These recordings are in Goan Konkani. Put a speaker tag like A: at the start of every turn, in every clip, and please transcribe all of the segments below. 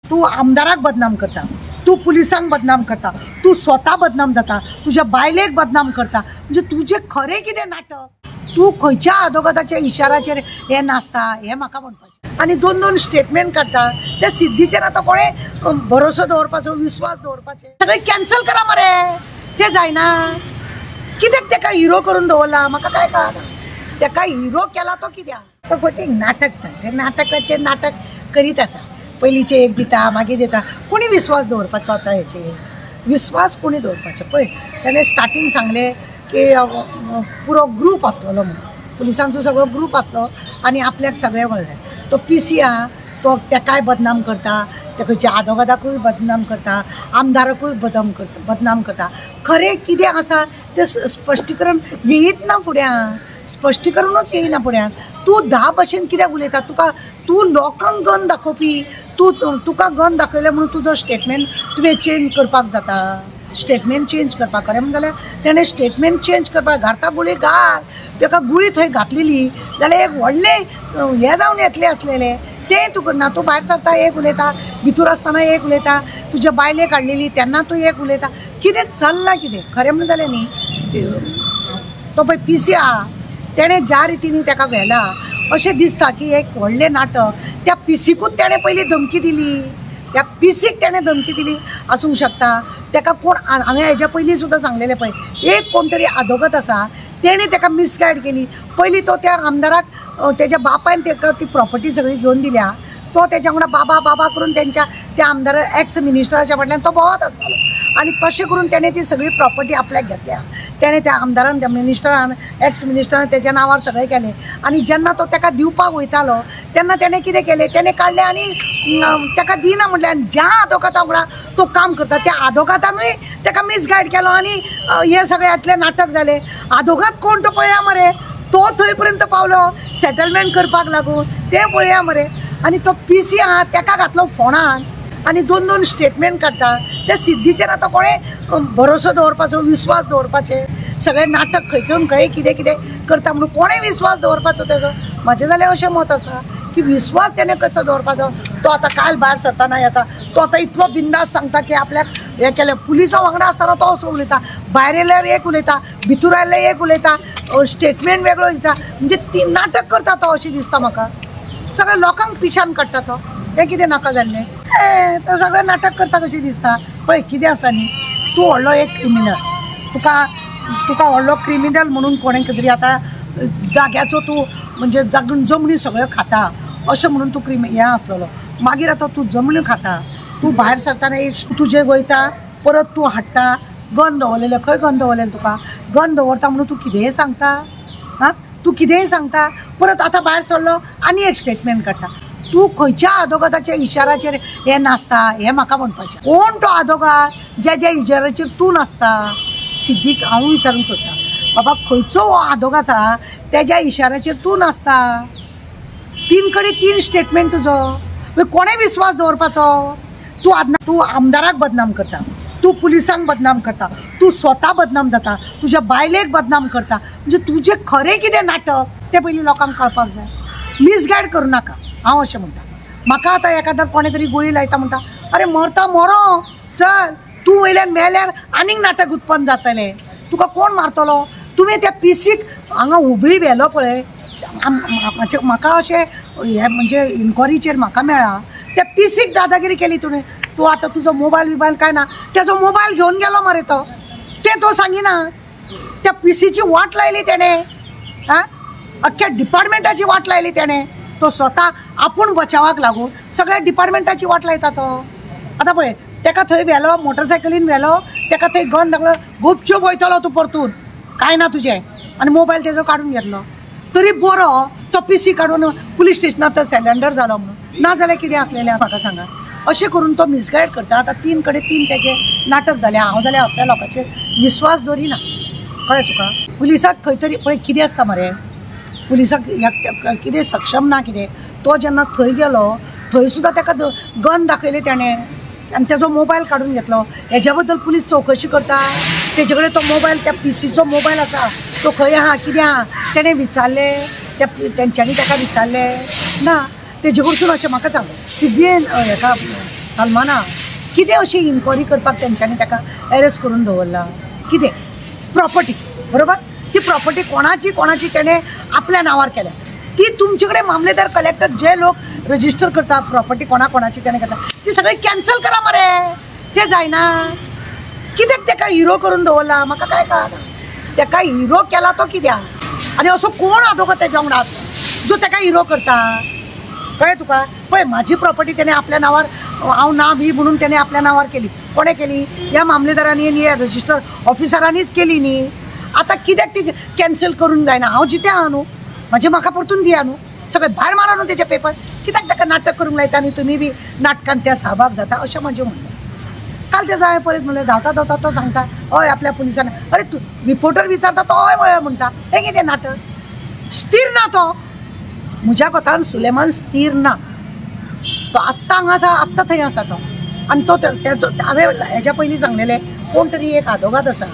A: तूं आमदाराक बदनाम करता, तूं पुलिसांक बदनाम करता, तूं स्वता बदनाम जाता, तुज्या बायलेक बदनाम करता. म्हणजे तुजें खरें कितें नाटक? तूं खंयच्या आदोगादाच्या इशाराचेर हें नाचता हें म्हाका म्हणपाचें. आनी दोन दोन स्टेटमेंट काडटा त्या सिद्धीचेर आतां कोणें भरोसो दवरपाचो, विस्वास दवरपाचें? सगळें कॅन्सल करा मरे, तें जायना. कित्याक तेका हिरो करून दवरला म्हाका काय कळना. तेका हिरो केला तो कित्याक? तो फटींग नाटक, तें नाटकाचें नाटक करीत आसा. पयलींचें एक दिता मागीर दिता. कोणी विस्वास दवरपाचो आतां हेचेर? विस्वास कोणी दवरपाचो? पळय तेणें स्टार्टींग सांगलें की पुरो ग्रूप आसलेलो म्हणून, पुलिसांचो सगळो ग्रूप आसलो आनी आपल्याक सगळें कळ्ळें. तो पी सी आहा तो तेकाय बदनाम करता, ते खंयच्या आदोगादाकूय बदनाम करता, आमदाराकूय बदनाम करता. खरें कितें आसा तें स्पश्टीकरण येयत ना फुड्यान, स्पश्टीकरणूच येयना फुड्यान. तूं 10 भशेन कित्याक उलयता? तुका तूं लोकांक गन दाखोवपी, तूं तुका गन दाखयलें म्हणून तुजो स्टेटमेंट तुवें चेंज करपाक जाता? स्टेटमेंट चेंज करपाक खरें म्हणून जाल्यार तेणें स्टेटमेंट चेंज करपाक घालता गुळी घाल. तेका गुळी थंय घातलेली जाल्यार एक व्हडलें हें जावन येतलें आसलेलें, तें तूं करना. तूं भायर सरता एक उलयता, भितूर आसतना एक उलयता, तुज्या बायलेक हाडलेली तेन्ना तूं एक उलयता. कितें चल्लां कितें? खरें म्हणून जाल्यार न्ही, तो पळय पी सी आहा तेणें ज्या रितीन तेका व्हेला अशें दिसता की एक व्हडलें नाटक. त्या पिसीकूच तेणें पयलीं धमकी दिली, त्या पिसीक तेणें धमकी दिली आसूंक शकता. तेका कोण, हांवें हेज्या पयलीं सुद्दां सांगलेलें पळय, एक कोण तरी आदोगत आसा तेणें तेका मिसगायड केली. पयलीं तो त्या आमदाराक, तेज्या बापायन तेका ती प्रॉपर्टी सगळी घेवन दिल्या. तो तेज्या वांगडा बाबा बाबा करून तेंच्या त्या आमदार एक्स मिनिस्टराच्या फाटल्यान तो भोंवत आसतालो आनी तशें करून तेणें ती सगळी प्रॉपर्टी आपल्याक घेतल्या. तेणें त्या आमदारान, त्या मिनिस्टरान, एक्स मिनिस्टरान तेज्या नांवार सगळें केलें. आनी जेन्ना तो तेका दिवपाक वयतालो तेन्ना तेणें कितें केलें? तेणें काडलें आनी तेका दिना म्हटलें. आनी ज्या आदोगाता वांगडा तो काम करता त्या आदोगातानूय तेका मिसगायड केलो आनी हें सगळें नाटक जालें. आदोगात कोण तो पळया मरे, तो थंय पर्यंत पावलो सेटलमेंट करपाक लागून, तें पळया मरे. आनी तो पी सी आहा तेका घातलो फोणान आनी दोन दोन स्टेटमेंट काडटा त्या सिद्धीचेर आतां कोणें भरोसो दवरपाचो, विस्वास दवरपाचें? सगळें नाटक खंयच्यान खंय कितें कितें करता म्हणून कोणें विस्वास दवरपाचो तेजो? म्हाजें जाल्यार अशें मत आसा की विस्वास तेणें कसो दवरपाचो? तो आतां काल भायर सरतना येता, तो आतां इतलो बिंदास सांगता की आपल्याक हें केलें. पुलिसां वांगडा आसतना तो असो उलयता, भायर येयल्यार एक उलयता, भितूर आयल्यार एक उलयता, स्टेटमेंट वेगळो दिता. म्हणजे ती नाटक करता तो अशें दिसता म्हाका. सगळ्या लोकांक पिशान काडटा तो. हें कितें नाका जाल्लें? हें तो सगळें नाटक करता कशें दिसता. पळय कितें आसा न्ही, तूं व्हडलो एक क्रिमिनल, तुका तुका व्हडलो क्रिमिनल म्हणून कोणें तरी आतां जाग्याचो तूं म्हणजे जमनी सगळ्यो खाता अशें म्हणून तूं क्रिमी हें आसलेलो. मागीर आतां तूं जमनी खाता, तूं भायर सरतना एक तुजें वयता, परत तूं हाडटा गन दवरलेलें. खंय गन दवरलेलें? तुका गन दवरता म्हणून तूं कितेंय सांगता. आं, तूं कितेंय सांगता, परत आतां भायर सरलो आनी एक स्टेटमेंट काडटा. तूं खंयच्या आदोगादाच्या इशाराचेर हें नाचता हें म्हाका म्हणपाचें. कोण तो आदोगाद ज्या ज्या इशाराचेर तूं नाचता? सिद्धीक हांव विचारूंक सोदता, बाबा खंयचो हो आदोग आसा तेज्या इशाराचेर तूं नाचता? तीन कडेन तीन स्टेटमेंट तुजो, मागीर कोणें विस्वास दवरपाचो? तूं आमदाराक बदनाम करता, तूं पुलिसांक बदनाम करता, तूं स्वता बदनाम जाता, तुज्या बायलेक बदनाम करता. म्हणजे तुजें खरें कितें नाटक तें पयलीं लोकांक कळपाक जाय. मिसगायड करूं नाका हांव अशें म्हणटा. म्हाका आतां एखाद्या कोणें तरी गुळी लायता म्हणटा, अरे मरता मरो चल, तूं वयल्यान मेल्यार आनीक नाटक उत्पन्न जातलें. तुका कोण मारतलो? तुवें त्या पिसीक हांगा हुबळी व्हेलो पळय. म्हाका अशें हें म्हणजे इन्क्वायरीचेर म्हाका मेळ्ळा, त्या पिसीक दादागिरी केली तुवें. तूं आतां तुजो मोबायल बिबायल काय ना, तेजो मोबायल घेवन गेलो मरे तो, तें तो सांगिना. त्या पिसीची वाट लायली तेणें, आं, अख्ख्या डिपार्टमेंटाची वाट लायली तेणें. तो स्वता आपूण बचावाक लागून सगळ्या डिपार्टमेंटाची वाट लायता तो. आतां पळय तेका थंय व्हेलो, मोटरसायकलीन व्हेलो तेका, थंय गन दाखलो, गुपचूप वयतलो तूं परतून, कांय ना तुजें, आनी मोबायल तेजो काडून घेतलो. तरी बरो तो पीसी काडून पुलीस स्टेशनार तो सरेंडर जालो म्हणून, ना जाल्यार कितें आसलेलें म्हाका सांगा. अशें करून तो मिसगायड करता. आतां तीन कडेन तीन तेजे नाटक जालें. हांव जाल्यार असल्या लोकांचेर विस्वास दवरिना, कळ्ळें तुका? पुलिसाक खंय तरी पळय कितें आसता मरे, पुलिसाक कितें सक्षम ना कितें. तो जेन्ना थंय गेलो थंय सुद्दां ताका गन दाखयलें तेणें आनी तेजो मोबायल काडून घेतलो. हेज्या बद्दल पुलीस चवकशी करता. तेजे कडेन तो मोबायल, त्या पिसीचो मोबायल आसा, तो खंय आहा कितें आहा तेणें विचारलें? त्या तेंच्यांनी ताका विचारलें ना तेजे कडसून अशें म्हाका सांग. सिद्धीन हेका सलमाना कितें अशी इन्क्वायरी करपाक तेंच्यांनी ताका एरेस्ट करून दवरला? कितें प्रॉपर्टी, बरोबर? ती प्रॉपर्टी कोणाची कोणाची तेणें आपल्या नांवार केल्या. ती तुमचे कडेन मामलेदार कलेक्टर जे लोक रजिस्टर करता प्रॉपर्टी कोणा कोणाची तेणें करता ती सगळी कॅन्सल करा मरे. ते जायना. कित्याक तेका हिरो करून दवरला म्हाका काय कळना. तेका हिरो केला तो कित्याक? आनी असो कोण आदोगत तेज्या वांगडा आसा जो तेका हिरो करता? कळ्ळें तुका? पळय म्हाजी प्रॉपर्टी तेणें आपल्या नांवार, हांव ना बी म्हणून तेणें आपल्या नांवार केली. कोणें केली? ह्या मामलेदारांनी आनी ह्या रजिस्टर ऑफिसरांनीच केली न्ही. आतां कित्याक ती कॅन्सल करूंक जायना? हांव जितें आहा न्हू, म्हाजे म्हाका परतून दिया न्हू, सगळें भायर मारा न्हू तेजे पेपर. कित्याक ताका नाटक करूंक लायता आनी तुमी बी नाटकान त्या सहभाग जाता अशें म्हाजें म्हणणें. काल तेजो हांवें परत म्हणलें, धांवता धांवता तो सांगता हय आपल्या पुलिसांनी. अरे तूं रिपोर्टर विचारता तो हय म्हळ्यार म्हणटा. हें कितें नाटक? स्थिर ना तो. म्हज्या कोतान सुलेमान स्थिर ना. तो आत्तां हांगा आसा, आत्तां थंय आसा तो. आनी तो हांवें हेज्या पयलीं सांगलेलें, कोण तरी एक आदोगाद आसा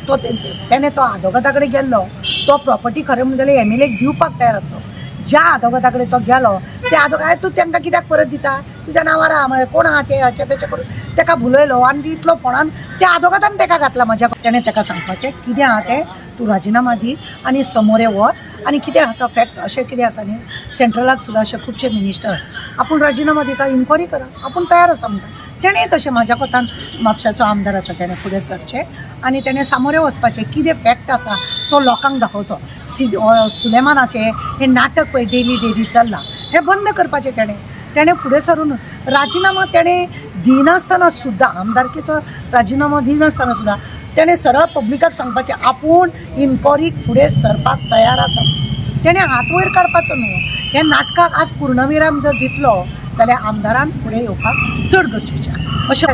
A: तो तेणें तो आदोगादा कडेन गेल्लो. तो प्रॉपर्टी खरें म्हणून जाल्यार एमएलएक दिवपाक तयार आसलो. ज्या आदोगादा कडेन तो गेलो त्या आदोगाद तूं तांकां कित्याक परत दिता? तुज्या नांवार आहा म्हळें कोण आहा ते अशें तशें करून ताका भुलयलो आनी इतलो फोणान त्या आदोगादान ताका घातला. म्हाज्या तेणें ताका सांगपाचें कितें आहा तें तूं राजिनामा दी आनी समोरे वच आनी कितें आसा फॅक्ट अशें कितें आसा न्ही. सेंट्रलाक सुद्दां अशे खुबशे मिनिस्टर आपूण राजिनामा दिता, इन्क्वायरी करा, आपूण तयार आसा म्हणटा. तेणें तशें म्हाज्या कोतान म्हापशाचो आमदार आसा तेणें फुडें सरचें आनी तेणें सामोरे वचपाचें. कितें फॅक्ट आसा तो लोकांक दाखोवचो. सुलेमानाचें हें नाटक पळय डेली डेली चल्लां हें बंद करपाचें तेणें. तेणें फुडें सरून राजिनामा तेणें दिनासतना सुद्दां, आमदारकीचो राजिनामो दिनासतना सुद्दां तेणें सरळ पब्लिकाक सांगपाचें आपूण इन्क्वायरीक फुडें सरपाक तयार आसा. तेणें हात वयर काडपाचो न्हू. ह्या नाटकाक आज पूर्णविराम जर दितलो जाल्यार आमदारान फुडें येवपाक चड गरजेचें अशें.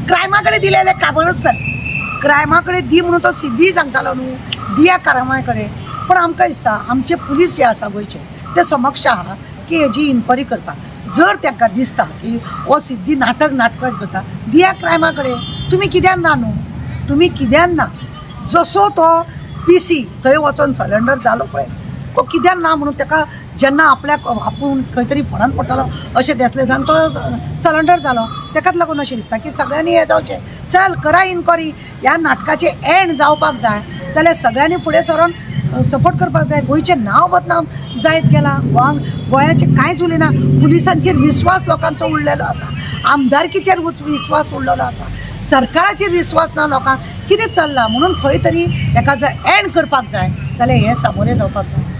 A: क्रायमा कडेन दिलें जाल्यार काबरूच जालें. क्रायमा कडेन दी म्हणून तो सिद्धी सांगतालो न्हू, दिया क्रायमा कडेन. पण आमकां दिसता आमचे पुलीस जे आसा गोंयचे ते समक्ष आहा की हेजी इन्क्वायरी करपाक. जर तांकां दिसता की हो सिद्धी नाटक नाटकां करता, दिया क्रायमा कडेन. तुमी कित्याक ना न्हू, तुमी कित्याक ना? जसो तो पी सी थंय वचोन सरेंडर जालो पळय तो कित्याक ना म्हणून ताका जेन्ना आपल्याक आपूण खंय तरी फोणान पडटलो अशें दिसलें आनी तो सरेंडर जालो. ताकाच लागून अशें दिसता की सगळ्यांनी हें जावचें, चल करा इन्क्वायरी, ह्या नाटकाचें एंड जावपाक जाय जाल्यार सगळ्यांनी फुडें सरोन सपोर्ट करपाक जाय. गोंयचें नांव बदनाम जायत गेलां, गोंयाचें कांयच उरलें ना. पुलिसांचेर विस्वास लोकांचो उरलेलो आसा, आमदारकीचेर विस्वास उरलेलो आसा, सरकाराचेर विस्वास ना लोकांक. कितें चल्लां म्हणून खंय तरी हेका जर एंड करपाक जाय जाल्यार हें सामोरें जावपाक जाय.